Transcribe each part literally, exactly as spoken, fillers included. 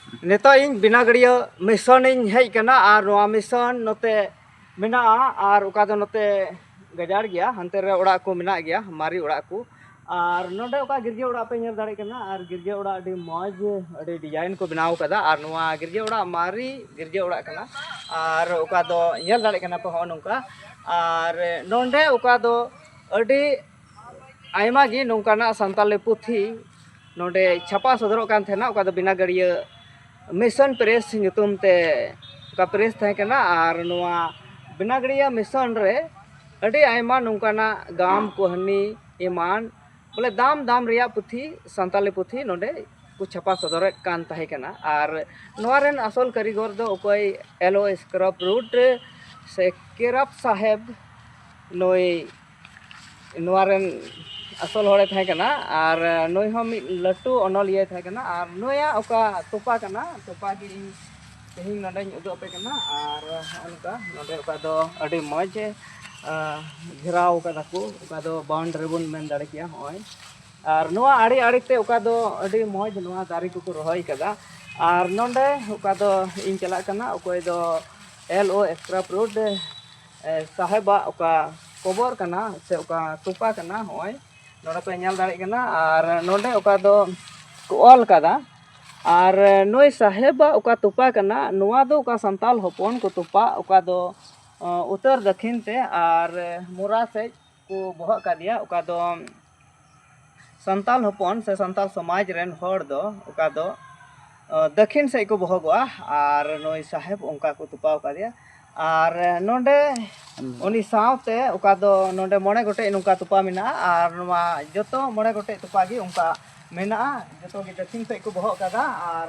ᱱᱤᱛᱚᱜ ᱤᱧ ᱵᱤᱱᱟᱜᱟᱹᱲᱤᱭᱟᱹ ᱢᱤᱥᱚᱱ ᱤᱧ ᱦᱮᱡ ᱠᱟᱱᱟ, ᱟᱨ ᱱᱚᱣᱟ ᱢᱤᱥᱚᱱ ᱱᱚᱛᱮ ᱢᱮᱱᱟᱜᱼᱟ, ᱟᱨ ᱚᱠᱟ ᱫᱚ ᱱᱚᱛᱮ ᱜᱟᱡᱟᱲ ᱜᱮᱭᱟ, ᱦᱟᱱᱛᱮ ᱨᱮ ᱚᱲᱟᱜ ᱠᱚ ᱢᱮᱱᱟᱜ ᱜᱮᱭᱟ, ᱢᱟᱨᱮ ᱚᱲᱟᱜ ᱠᱚ᱾ ᱟᱨ ᱱᱚᱰᱮ ᱚᱠᱟ ᱜᱤᱨᱡᱟᱹ ᱚᱲᱟᱜ ᱯᱮ ᱧᱮᱞ ᱫᱟᱲᱮᱭᱟᱜ ᱠᱟᱱᱟ, ᱟᱨ ᱜᱤᱨᱡᱟᱹ ᱚᱲᱟᱜ ᱟᱹᱰᱤ ᱢᱚᱡᱽ, ᱟᱹᱰᱤ design ᱠᱚ ᱵᱮᱱᱟᱣ ᱠᱟᱫᱟ᱾ ᱟᱨ ᱱᱚᱣᱟ ᱜᱤᱨᱡᱟᱹ ᱚᱲᱟᱜ ᱢᱟᱨᱮ ᱜᱤᱨᱡᱟᱹ ᱚᱲᱟᱜ ᱠᱟᱱᱟ, ᱟᱨ ᱚᱠᱟ ᱫᱚ ᱧᱮᱞ ᱫᱟᱲᱮᱭᱟᱜ ᱠᱟᱱᱟ ᱯᱮ ᱦᱚᱸᱜᱼᱚ ᱱᱚᱝᱠᱟ᱾ ᱟᱨ ᱱᱚᱰᱮ ᱚᱠᱟ ᱫᱚ ᱟᱹᱰᱤ ᱟᱭᱢᱟ ᱜᱮ ᱱᱚᱝᱠᱟᱱᱟᱜ ᱥᱟᱱᱛᱟᱞᱤ ᱯᱩᱛᱷᱤ ᱱᱚᱰᱮ ᱪᱷᱟᱯᱟ ᱥᱚᱫᱚᱨᱚᱜ ᱠᱟᱱ ᱛᱟᱦᱮᱱᱟ, ᱚᱠᱟ ᱫᱚ ᱵᱤᱱᱟᱜᱟᱹᱲᱤᱭᱟᱹ ᱢᱤᱥᱚᱱ ᱯᱨᱮᱥ ᱧᱩᱛᱩᱢ ᱛᱮ ᱚᱠᱟ ᱯᱨᱮᱥ ᱛᱟᱦᱮᱸ ᱠᱟᱱᱟ᱾ ᱟᱨ ᱱᱚᱣᱟ ᱵᱤᱱᱟᱜᱟᱹᱲᱤᱭᱟᱹ ᱢᱤᱥᱚᱱ ᱨᱮ ᱟᱹᱰᱤ ᱟᱭᱢᱟ ᱱᱚᱝᱠᱟᱱᱟᱜ ᱜᱟᱢ, ᱠᱟᱹᱦᱱᱤ ᱮᱢᱟᱱ, ᱵᱚᱞᱮ ᱫᱟᱢ ᱫᱟᱢ ᱨᱮᱭᱟᱜ ᱯᱩᱛᱷᱤ, ᱥᱟᱱᱛᱟᱞᱤ ᱯᱩᱛᱷᱤ ᱱᱚᱰᱮ ᱠᱚ ᱪᱷᱟᱯᱟ ᱥᱚᱫᱚᱨᱮᱫ ᱠᱟᱱ ᱛᱟᱦᱮᱸ ᱠᱟᱱᱟ᱾ ᱟᱨ ᱱᱚᱣᱟ ᱨᱮᱱ ᱟᱥᱚᱞ ᱠᱟᱹᱨᱤᱜᱚᱨ ᱫᱚ ᱚᱠᱚᱭ ᱮᱞ ᱳ ᱥᱠᱨᱟᱯ ᱨᱩᱰ ᱥᱮ ᱠᱮᱨᱟᱯ ᱥᱟᱦᱮᱵᱽ, ᱱᱩᱭ ᱱᱚᱣᱟ ᱨᱮᱱ ᱟᱥᱚᱞ ᱦᱚᱲᱮ ᱛᱟᱦᱮᱸ ᱠᱟᱱᱟ᱾ ᱟᱨ ᱱᱩᱭ ᱦᱚᱸ ᱢᱤᱫ ᱞᱟᱹᱴᱩ ᱚᱱᱚᱞᱤᱭᱟᱹᱭ ᱛᱟᱦᱮᱸ ᱠᱟᱱᱟ᱾ ᱟᱨ ᱱᱩᱭᱟᱜ ᱚᱠᱟ ᱛᱚᱯᱟ ᱠᱟᱱᱟ, ᱛᱚᱯᱟ ᱜᱮ ᱤᱧ ᱛᱮᱦᱮᱧ ᱱᱚᱰᱮᱧ ᱩᱫᱩᱜ ᱟᱯᱮ ᱠᱟᱱᱟ᱾ ᱟᱨ ᱱᱚᱜᱼᱚ ᱱᱚᱝᱠᱟ ᱱᱚᱰᱮ ᱚᱠᱟ ᱫᱚ ᱟᱹᱰᱤ ᱢᱚᱡᱽ ᱮ, ᱟ, ᱜᱷᱮᱨᱟᱣ ᱠᱟᱫᱟ ᱠᱚ, ᱚᱠᱟ ᱫᱚ ᱵᱟᱣᱩᱱᱰᱟᱨᱤ ᱵᱚᱱ ᱢᱮᱱ ᱫᱟᱲᱮ ᱠᱮᱭᱟ᱾ ᱦᱚᱸᱜᱼᱚᱭ, ᱟᱨ ᱱᱚᱣᱟ ᱟᱲᱮ ᱟᱲᱮ ᱛᱮ ᱚᱠᱟ ᱫᱚ ᱟᱹᱰᱤ ᱢᱚᱡᱽ ᱱᱚᱣᱟ ᱫᱟᱨᱮ ᱠᱚᱠᱚ ᱨᱚᱦᱚᱭ ᱠᱟᱫᱟ᱾ ᱟᱨ ᱱᱚᱰᱮ ᱚᱠᱟ ᱫᱚ ᱤᱧ ᱪᱟᱞᱟᱜ ᱠᱟᱱᱟ, ᱚᱠᱚᱭ ᱫᱚ ᱮᱞ ᱳ ᱥᱠᱨᱟᱯ ᱨᱳᱰ ᱮ, ᱥᱟᱦᱮᱵᱟᱜ ᱚᱠᱟ ᱠᱚᱵᱚᱨ ᱠᱟᱱᱟ ᱥᱮ ᱚᱠᱟ ᱛᱚᱯᱟ ᱠᱟᱱᱟ, ᱦᱚᱸᱜᱼᱚᱭ ᱱᱚᱰᱮ ᱯᱮ ᱧᱮᱞ ᱫᱟᱲᱮᱭᱟᱜ ᱠᱟᱱᱟ᱾ ᱟᱨ ᱱᱚᱰᱮ ᱚᱠᱟ ᱫᱚ ᱠᱚ ᱚᱞ ᱠᱟᱫᱟ, ᱟᱨ ᱱᱩᱭ ᱥᱟᱦᱮᱵᱟᱜ ᱚᱠᱟ ᱛᱚᱯᱟ ᱠᱟᱱᱟ, ᱱᱚᱣᱟ ᱫᱚ ᱚᱠᱟ ᱥᱟᱱᱛᱟᱞ ᱦᱚᱯᱚᱱ ᱠᱚ ᱛᱚᱯᱟ, ᱚᱠᱟ ᱫᱚ, ᱚ, ᱩᱛᱛᱚᱨ ᱫᱚᱠᱷᱤᱱ ᱛᱮ ᱟᱨ ᱢᱚᱨᱟ ᱥᱮᱫ ᱠᱚ ᱵᱚᱦᱚᱜ ᱠᱟᱫᱮᱭᱟ, ᱚᱠᱟ ᱫᱚ ᱥᱟᱱᱛᱟᱞ ᱦᱚᱯᱚᱱ ᱥᱮ ᱥᱟᱱᱛᱟᱞ ᱥᱚᱢᱟᱡᱽ ᱨᱮᱱ ᱦᱚᱲ ᱫᱚ ᱚᱠᱟ ᱫᱚ, ᱚ, ᱫᱟᱹᱠᱷᱤᱱ ᱥᱮᱫ ᱠᱚ ᱵᱚᱦᱚᱜᱚᱜᱼᱟ᱾ ᱟᱨ ᱱᱩᱭ ᱥᱟᱦᱮᱵᱽ ᱚᱱᱠᱟ ᱠᱚ ᱛᱚᱯᱟᱣ ᱠᱟᱫᱮᱭᱟ᱾ ᱟᱨ ᱱᱚᱰᱮ ᱩᱱᱤ ᱥᱟᱶᱛᱮ ᱚᱠᱟ ᱫᱚ ᱱᱚᱰᱮ ᱢᱚᱬᱮ ᱜᱚᱴᱮᱡ ᱱᱚᱝᱠᱟ ᱛᱚᱯᱟ ᱢᱮᱱᱟᱜᱼᱟ᱾ ᱟᱨ ᱱᱚᱣᱟ ᱡᱚᱛᱚ ᱢᱚᱬᱮ ᱜᱚᱴᱮᱡ ᱛᱚᱯᱟ ᱜᱮ ᱚᱱᱠᱟ ᱢᱮᱱᱟᱜᱼᱟ, ᱡᱚᱛᱚ ᱜᱮ ᱫᱟᱹᱠᱷᱤᱱ ᱥᱮᱫ ᱠᱚ ᱵᱚᱦᱚᱜ ᱠᱟᱫᱟ᱾ ᱟᱨ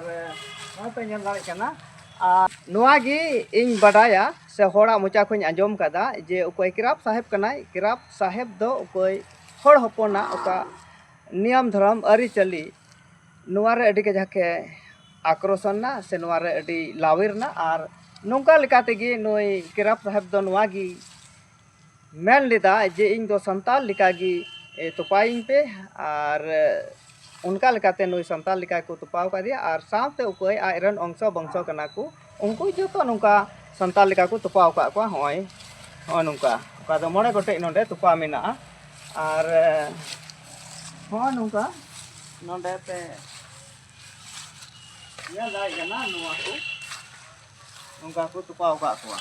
ᱱᱚᱜᱼᱚᱭ ᱯᱮ ᱧᱮᱞ ᱫᱟᱲᱮᱭᱟᱜ ᱠᱟᱱᱟ᱾ ᱟᱨ ᱱᱚᱣᱟ ᱜᱮ ᱤᱧ ᱵᱟᱰᱟᱭᱟ ᱥᱮ ᱦᱚᱲᱟᱜ ᱢᱚᱪᱟ ᱠᱷᱚᱱ ᱤᱧ ᱟᱸᱡᱚᱢ ᱠᱟᱫᱟ ᱡᱮ ᱚᱠᱚᱭ ᱠᱮᱨᱟᱯ ᱥᱟᱦᱮᱵᱽ ᱠᱟᱱᱟᱭ, ᱠᱮᱨᱟᱯ ᱥᱟᱦᱮᱵᱽ ᱫᱚ ᱚᱠᱚᱭ ᱦᱚᱲ ᱦᱚᱯᱚᱱᱟᱜ ᱚᱠᱟ ᱱᱤᱭᱚᱢ ᱫᱷᱚᱨᱚᱢ ᱟᱹᱨᱤᱪᱟᱹᱞᱤ, ᱱᱚᱣᱟ ᱨᱮ ᱟᱹᱰᱤ ᱠᱟᱡᱟᱠ ᱮ ᱟᱠᱨᱚᱥᱚᱱ ᱮᱱᱟ ᱥᱮ ᱱᱚᱣᱟ ᱨᱮ ᱟᱹᱰᱤ ᱞᱟᱣᱮᱨ ᱮᱱᱟ᱾ ᱟᱨ ᱱᱚᱝᱠᱟ ᱞᱮᱠᱟ ᱛᱮᱜᱮ ᱱᱩᱭ ᱠᱮᱨᱟᱯ ᱥᱟᱦᱮᱵᱽ ᱫᱚ ᱱᱚᱣᱟ ᱜᱮ ᱢᱮᱱ ᱞᱮᱫᱟ ᱡᱮ ᱤᱧ ᱫᱚ ᱥᱟᱱᱛᱟᱲ ᱞᱮᱠᱟᱜᱮ, ᱮ, ᱛᱚᱯᱟᱭᱤᱧ ᱯᱮ᱾ ᱟᱨ, ᱮ, ᱚᱱᱠᱟ ᱞᱮᱠᱟᱛᱮ ᱱᱩᱭ ᱥᱟᱱᱛᱟᱲ ᱞᱮᱠᱟ ᱠᱚ ᱛᱚᱯᱟᱣ ᱠᱟᱫᱮᱭᱟ, ᱟᱨ ᱥᱟᱶᱛᱮ ᱚᱠᱚᱭ ᱟᱡ ᱨᱮᱱ ᱚᱝᱥᱚ ᱵᱚᱝᱥᱚ ᱠᱟᱱᱟ ᱠᱚ, ᱩᱱᱠᱩ ᱡᱚᱛᱚ ᱱᱚᱝᱠᱟ ᱥᱟᱱᱛᱟᱲ ᱞᱮᱠᱟ ᱠᱚ ᱛᱚᱯᱟᱣ ᱟᱠᱟᱫ ᱠᱚᱣᱟ᱾ ᱦᱚᱸᱜᱼᱚᱭ, ᱦᱚᱸᱜᱼᱚᱭ ᱱᱚᱝᱠᱟ, ᱚᱠᱟ ᱫᱚ ᱢᱚᱬᱮ ᱜᱚᱴᱮᱡ ᱱᱚᱰᱮ ᱛᱚᱯᱟ ᱢᱮᱱᱟᱜᱼᱟ᱾ ᱟᱨ ᱦᱚᱸᱜᱼᱚᱭ ᱱᱚᱝᱠᱟ ᱱᱚᱰᱮ ᱯᱮ ᱧᱮᱞ ᱫᱟᱲᱮᱭᱟᱜ ᱠᱟᱱᱟ, ᱱᱚᱣᱟ ᱠᱚ ᱱᱚᱝᱠᱟ ᱠᱚ ᱛᱚᱯᱟᱣ ᱟᱠᱟᱫ ᱠᱚᱣᱟ᱾